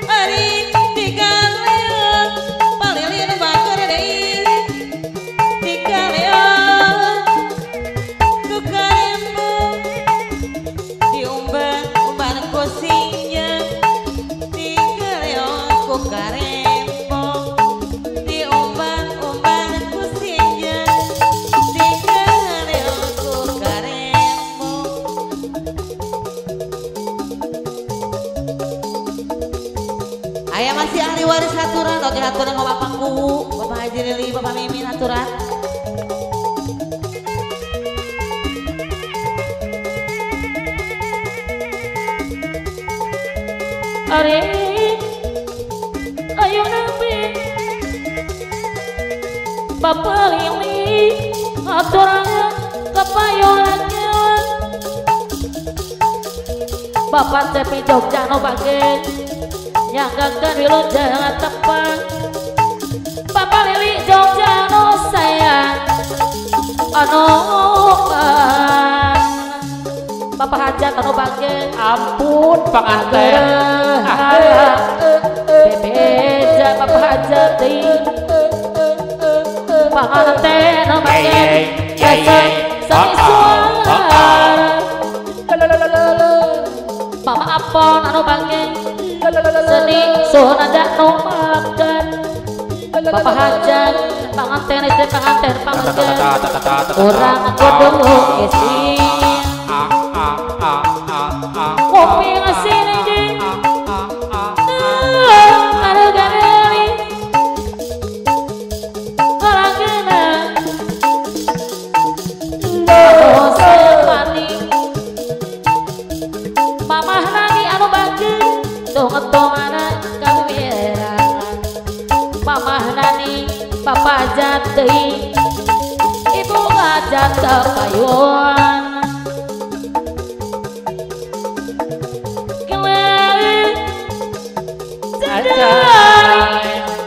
Ari digaleon palilin bager deui digaleon ku karembong diumban-umban ku sinja digaleon ku karembong diumban-umban ku sinja digaleon ku karembong. Aya masih ahli waris aturan, oke aturan ke Bapak Kuwu, Bapak Haji Lili, Bapak Mimin aturan. Ari ayo nabi Bapak Lili aturan kepayoran Bapak Cepi Jogja no bagen nyanggakeun wilujeng tepang Bapak Lili Jogja no sayang anu Bapak Hajat anu bagen ampun panganten bebeja Bapak Hajat deui panganten anu bagen seni suara Mama Apon anu bagen seni sunada nu makan Bapak Hajat panganten istri panganten panganten urang kudu isi kopi ngasih di aduh kalagena sepani mamah nani anu bagen tuh ngetomana kawirangan mamah nani papa jati ibu ngajak tepayuan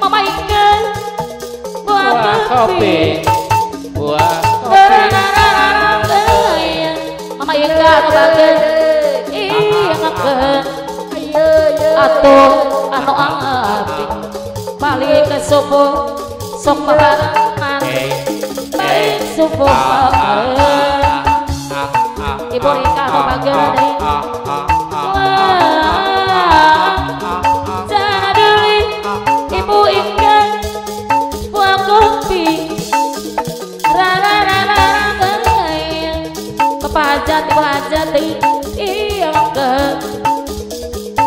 Mama ikan buah kopi buah kopi Mama ikan bagen iya ngaken atau anu api balik ke subuh sok barengan balik subuh barengan ibu ikan bagen Hajat ibu hajat iya ke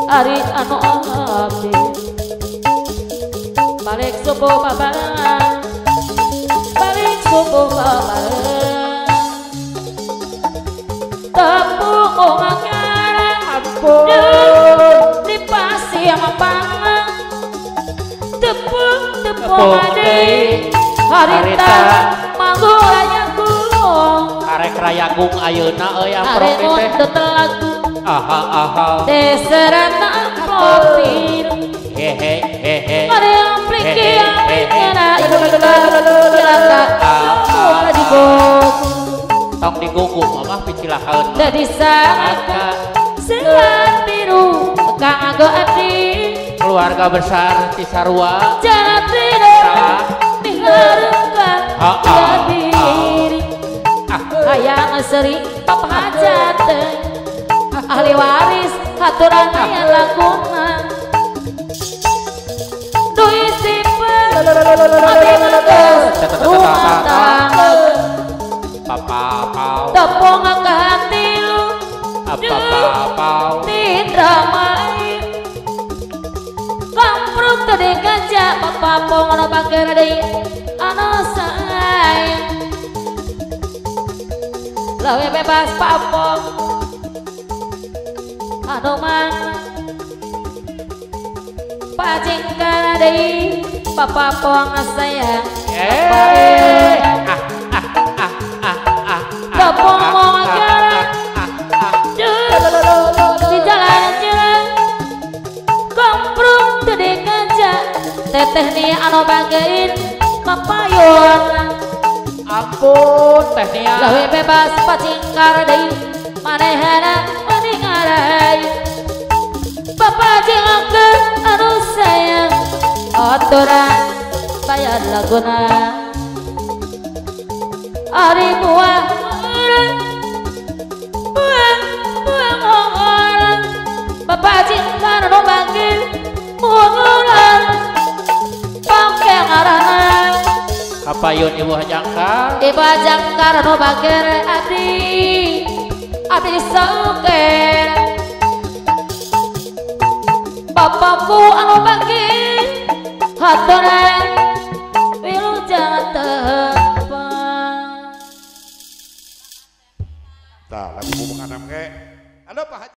ari anu abdi balik subuh babarengan balik subuh babarengan tepung makanan ampun di pasir mapangan tepung tepung ade harita manggu arek rayagung ayeuna euy amprok teh lagu aha aha deserana amplopir hehe hehe mari ampliki ampliki ibu cilaka moal digogo tong digugu mamah picilakaeun dadi sangka selat biru kang ago abdi keluarga besar Cisarua jati mihareukan diri hayang seri Papa Hajat ahli waris haturan aya laguna duit simpen abdi geus rumah tangga papa tepung katilu apa tindramai kampruk teu digaja Papa pong anu bager deui anu sayang lawe bebas papong anu mana pacingkan deui papa pong sayang tepung mongkara di jalan-jalan komprung teu digaja teteh nih anu bagein papayun ampun teh nia lawe bebas pacingkar deui manehna mending arai Bapak jeung angker anu sayang aturan bayar laguna ari buah buah buah orang Bapak jeung anu bagir munguran pake ngaranna kapayun Ibu Jangkar Ibu Jangkar anu bagir abdi abdi sauker bapakku anu bagir haturan